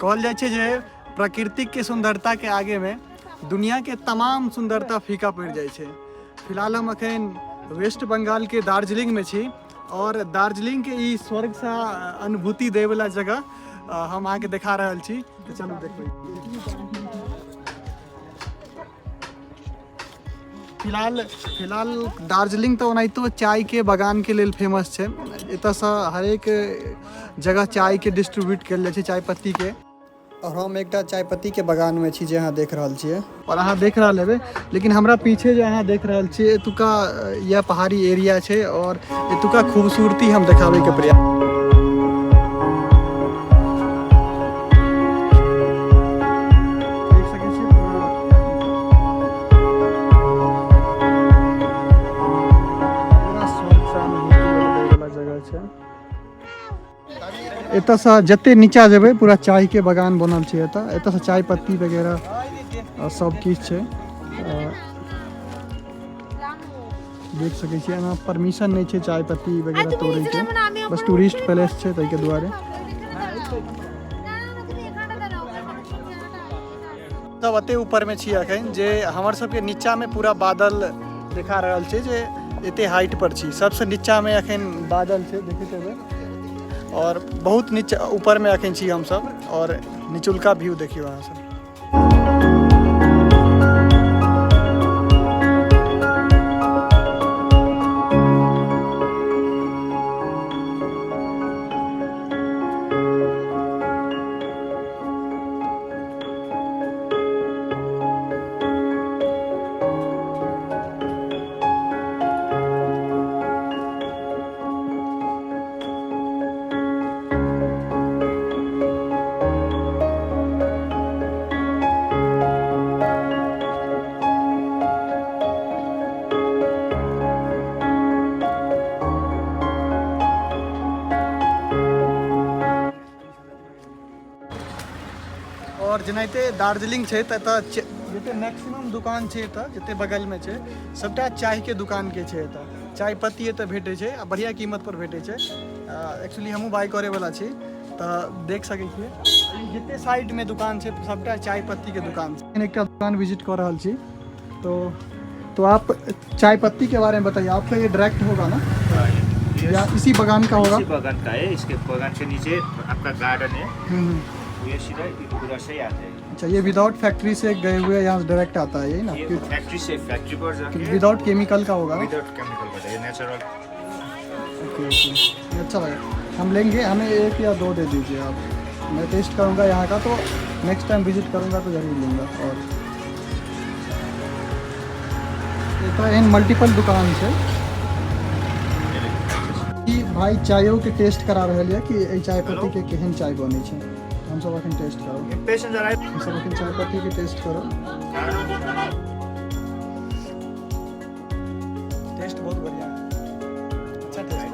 कहल जाइ छै जे प्रकृतिक के सुंदरता के आगे में दुनिया के तमाम सुंदरता फीका पड़ि जाइ छै। फिलहाल हम अखन वेस्ट बंगाल के दार्जिलिंग में छी और दार्जिलिंग के ई स्वर्ग सा अनुभूति दै वाला जगह हम अहाँके देखा रहल छी। तऽ चलू देखबै। फिलहाल फिलहाल दार्जिलिंग तऽ ओनाहितो चायके बगानके लेल फेमस छै। एतऽसँ हरेक जगह चायके डिस्ट्रीब्यूट कयल जाइ छै, चाय पत्तीके। और हम एकटा चाय पत्तीके बगानमे छी जे अहाँ देख रहल छियै और अहाँ देख रहल हेबै, लेकिन हमरा पीछे जे अहाँ देख रहल छियै एतुका यह पहाड़ी एरिया छै और एतुका खूबसूरती हम देखाबैके प्रयास देख सकै छियै। पूरा पूरा स्वर्ग सा अनुभूति दै वाला जगह छै। एतऽसँ जते नीचा जेबै पूरा चायके बगान बनल छै। एतऽसँ चाय पत्ती वगैरह सब किछु छै, देख सकै छियै। एना परमिशन नहि छै चाय पत्ती वगैरह तोड़ैके, बस टूरिस्ट पैलेस छै ताहिके दुआरे। सब एते ऊपरमे छी अखन जे हमर सबके नीचामे पूरा बादल देखा रहल छै, जे एते हाइट पर छी। सबसँ नीचामे अखन बादल छै, देखैत हेबै। और बहुत नीचा ऊपरमे अखन छी हमसब और निचुलका व्यू देखियौ अहाँ सब। और जेनाहिते दार्जिलिंग छै तऽ एतऽ जते मैक्सिमम दुकान छै, एतऽ जते बगलमे छै, सबटा चायके दुकानके छै। एतऽ चाय पत्ती एतऽ भेटै छै आ बढ़िआँ कीमत पर भेटै छै। एक्चुअली हमहूँ बाय करैवला छी, तऽ देख सकै छियै ई जते साइडमे दुकान छै सबटा चाय पत्तीके दुकान छै। एकटा दुकान विजिट कऽ रहल छी। तो आप चाय पत्ती के बारे में बताइए, आपका ये डायरेक्ट होगा ना या इसी बगान का होगा? इसी बगान का है, इसके बगान के नीचे आपका गार्डन है। ये सीधा उधर से ही आता है। अच्छा, ये विदाउट फैक्ट्री से गए हुए यहाँ डायरेक्ट आता है, यही ना? ये फैक्ट्री से, फैक्ट्री पर जाके विदाउट केमिकल का होगा ना? विदाउट केमिकल का, ये नेचुरल। ओके ओके, ये अच्छा लगा, हम लेंगे। हमें एक या दो दे दीजिए आप, मैं टेस्ट करूँगा यहाँ का, तो नेक्स्ट टाइम विजिट करूँगा तो ज़रूर लूँगा। और एतऽ एहन मल्टीपल दुकान छै। ई भाई चायो के टेस्ट करा रहल यऽ कि एहि चाय पत्ती के केहन चाय बनै छै। हमसब अखन टेस्ट करब। पैसेंजर आए। हमसब अखन चाय पत्ती के टेस्ट करब। टेस्ट बहुत बढ़िया है, अच्छा टेस्ट है।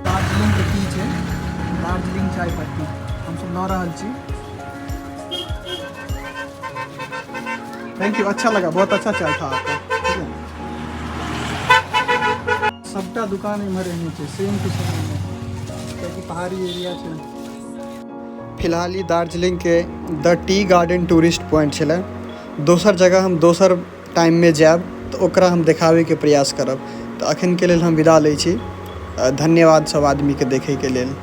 दार्जिलिंग के टी छै, दार्जिलिंग चाय पत्ती हमसब लऽ रहल छी। Thank you, अच्छा लगा, बहुत अच्छा चाय था आपका। ठीक है, सबटा दुकान इम्हर एहने छै, सेम टू सेम, कियाकि पहाड़ी एरिया छै। फिलहाल ई दार्जिलिंग के द टी गार्डन टूरिस्ट पॉइंट छलै। दोसर जगह हम दोसर टाइममे जायब तऽ ओकरा हम देखाबैके प्रयास करब। तऽ अखनके लेल हम विदा लै छी। धन्यवाद सब आदमीके देखैके लेल।